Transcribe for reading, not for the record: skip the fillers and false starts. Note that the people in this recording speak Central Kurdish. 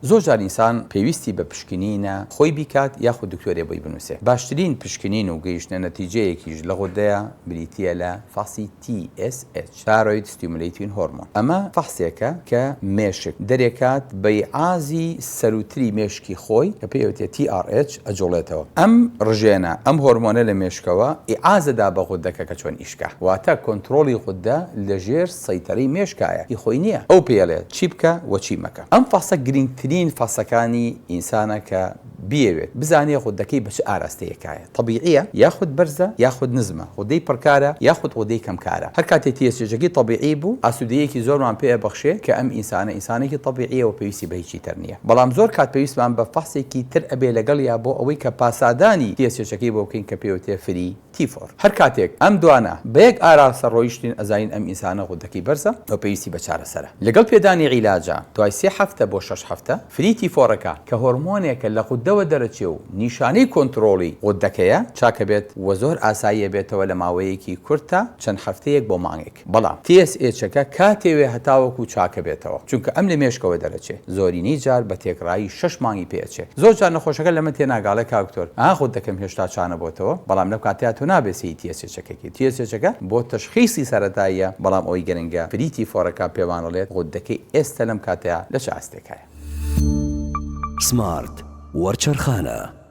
زۆر جار ئینسان پێویستی بە پشکنینە خۆی بیکات یاخود دکتۆرێ بۆی بنوسێ. باشترین پشکنین و گەیشتنە نەتیجەیەکیش لە غودەیە بریتیە لە فەحسی TSH، Thyroid Stimulating Hormone. ئەمە فەحسێکە کە مێشک دەرێکات بە ئیعازی سەروتری مێشکی خۆی کە پێی ئەوترێ TRH ئەجوڵێتەوە. ئەم ڕژێنە، ئەم هۆرمۆنە لە مێشکەوە ئیعاز ئەدا بە غودەکە کە چۆن ئیش کا. واتە کۆنترۆڵی غودە لە ژێر سەیتەرەی مێشکایە، هی خۆی نییە. ئەو پێی ئەڵێ چی بکە و چی مەکە. ئەم فەحسە گرینگترین فەحسەکانی ئینسانە کە بیەوێت بزانێ غودەکەی بە چ ئاراستەیەکایە، تەبیعیە یاخود بەرزە یاخود نزمە، غودەی پڕکارە یاخود غودەی کەمکارە. هەر کاتێ TSH ەکەی تەبیعی بوو ئاسوودەیەکی زۆرمان پێ ئەبەخشێ کە ئەم ئینسانە ئینسانێکی تەبیعیە و پێویستی بە هیچی تر نیە. بەڵام زۆر کات پێویستمان بە فەحسێکی تر ئەبێ لەگەڵیا بۆ ئەوەی کە پاسادانی TSH ەکەی بۆ بکەین کە پێوترێ free T4. هەر کاتێک ئەم دوانە بە یەک ئاراستە ڕۆیشتین ئەزانین ئەم ئینسانە غودەکەی بەرزە و پێویستی بە چارەسەرە. لەگەڵ پێدانی عیلاجا دوای سێ هەفتە بۆ شەش هەفتە free T4 ەکە کە هۆرمۆنێکە لە غودەوە دەرەچێ و نیشانەی کۆنترۆڵی غودەکەیە چاکەبێت و زۆر ئاسایی ئەبێتەوە لە ماوەیەکی کورتا چەند هەفتەیەک بۆ مانگێک. بەڵام TSH ەکە کاتێوێ هەتاوەکو چاکەبێتەوە چونکە ئەم لە مێشکەوە دەرەچێ زۆرینەی جار بە تێکڕایی شەش مانگی پێ ئەچێ زۆر جار نەخۆشەکە لەمە تێناگا ئەڵێ کاک دکتۆر ئا غودەکەم هێشتا چانەبۆتەوە بەڵام لەو کاتەیا تۆ نابێ سەیری TSH ەکەی کەی TSH ەکە بۆ تەشخیسی سەرەتاییە بەڵام ئەوەی گرنگە free T4 ەکە پێمان ئەڵێت غودەکەی ئێستە لەم کاتەیا لە چ ئاستێکایە. سمارت وەرچەرخانە.